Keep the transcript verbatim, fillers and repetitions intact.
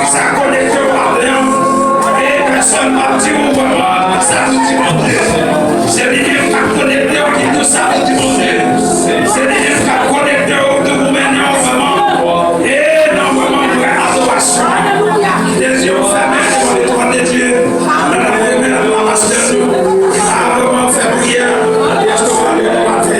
Sa konekte w ak Bondye. E pèsonn p ap di w vrèman sa pou di Bondye. Se li menm k ap konekte w ki di w sa pou di Bondye. Se li menm k ap konekte w tou pou mennen w vrèman. E nan vrèman vrè adorasyon. Kite zye w fèmen devan le tròn de Dye. Nan vrèman pastè nou. A vrèman fè priyè. Pastè nou atè.